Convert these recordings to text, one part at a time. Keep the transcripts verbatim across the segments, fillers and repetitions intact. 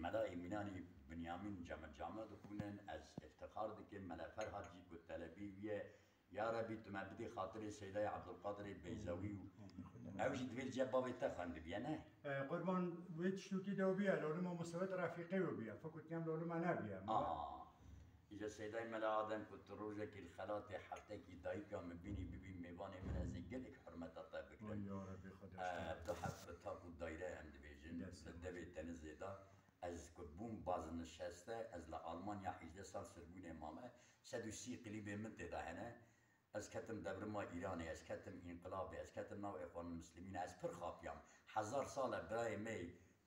Mela Îmînanî Binyamîn came came dixwînin, ez îftixar dikim, Mela Ferhat jî ku telebî wî ye. Ya Rebî, tu me bidî xatirê Seydayê Ebdulqadirê Beyzewî û ew jî divê li cem bavê te xwendibiye, ne? E, qurban wê tiştokî de biye, lolima Mustefet Refîqê wê biye. Fikr dikem lolima nebiye. Aha. Îca Seydayê Mela Adem ku tu rojekî li xelatê heftekî dayika min bînî bibî mêvanê min, ez ê gelek hurmeta te bikim. Oy ya Rebî, Xwedê E, tu hef bi tak û dayre em dibêjin, Dest li devê te ne zêda. Ez ku bûm baznişeste, ez li Almanya hejdeh sal sirbûnê mame, sed û sî klîbê min tê de hene. Ez ketim devrima Îranê, ez ketim înqilabê, ez ketim nav Îxwanul Muslimînê, ez pir xapiyam. Hezar sal e birayê me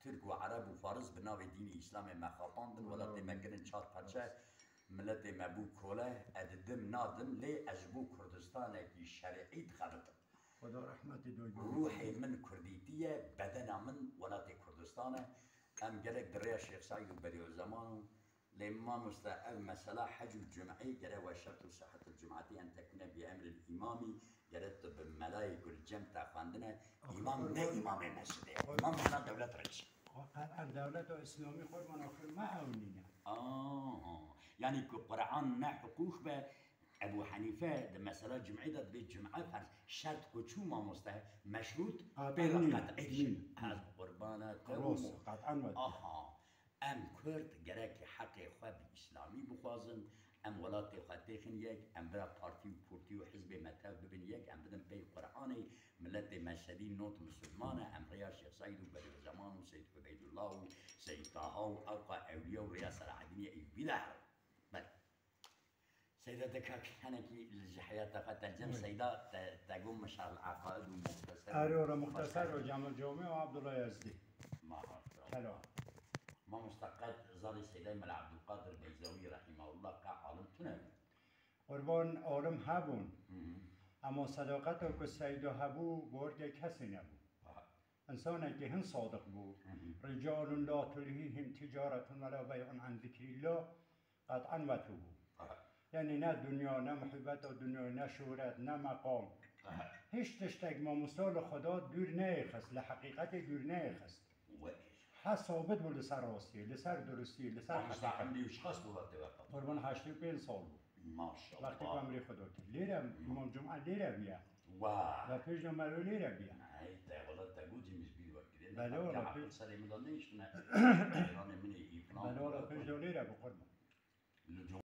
Tirk û Ereb û Faris bi navê dînê Îslamê me xapandin, welatê me kirin çar parçe, miletê me bû kole, ez didim nadim, lê ez ji bo Kurdistanekî şerî dixebitim. Xweda rehmetê doy. Ruhê min Kurdîtî ye, bedena min welatê Kurdistan e. Em gelek di rêya Şêx Seîd û Bedîuzeman û Lê mamoste, ev mesela hec û cum'ê gere we şert û sihhet el cum'etî en tekune bi emril îmamî, gere tu bi melayê ku li cem te xwendine, îmam ne îmamê mescidê ye. Îmam hena dewlet reis. Qet'en dewleta Îslamî qurban axir me ew nîne. Aha. Yanî ku Quran ne hiqûq be, Ebu Henîfe di mesela cum'ê de dibê cum'e ferz, şert ku çû mamoste, meşrût, Ha, pê re emin. Qet'î diş. Emin. Ez qurbana te Ros, bûm. Qet'en me. Aha. Em Kurd gerek heqê xwe bi îslamî bixwazin, em welatê xwe têxin yek, em bira partî û kurtî û hizbê me tev bibin yek, em bidin pey Quranê, miletê me sedî not misilman e, em rêya Şêx Seîd û Bedîuzeman û Seyd Ubeydullah û Seyd Taha û ewqa ewliya û rêya Selahaddînê ê wî de herin. Belê. Seyda te kak henekî ji heyata xwe te li cem Wê. Seyda te, te got meşal eqaid û muxteser. Erê, ora muxteser Başka. O Cemal Comê û Abdullah Yazdî. Maşallah. Helal. Mamosta qet zarê Seydayê Mela Abdulkadir Beyzewî rahimahullah qe alim tune bû. Qurban alim hebûn. Hı hı. Ama sedaqeta ku Seyda hebû, borgê kesê nebû. Aha. Însanekî hin sadiq bû. Hı hı. Ricalun la tulhîhim ticaretun ve la bey'un an zikrillah. Qet'en ve tu bû. Aha. Yanî ne dinya, ne muhîbeta dinya, ne şohret, ne meqam. Aha. Hiç tiştek mamosta li Xweda dûr neyêxist, li heqîqetê dûr neyêxist. Wekî. He sabit bû li ser rastiyê, li ser durustiyê, li ser Mamosta heqîqet. Emrî û çiqas bû wextê we qet? Qurban heştê û pênc sal bû. Maşallah. Wextê ku emrê xwe dotî. Lêre Îmam Cuma lêre bûye. Wa. Ve pêş de Melo lêre bûye. Hey, te wela te gotî min ji bîr wekirê. Belê wela pêş. Aqil serê min de nehiştine. Cîranê min ê îflan. Belê wela pêş de lêre bû qurban. Li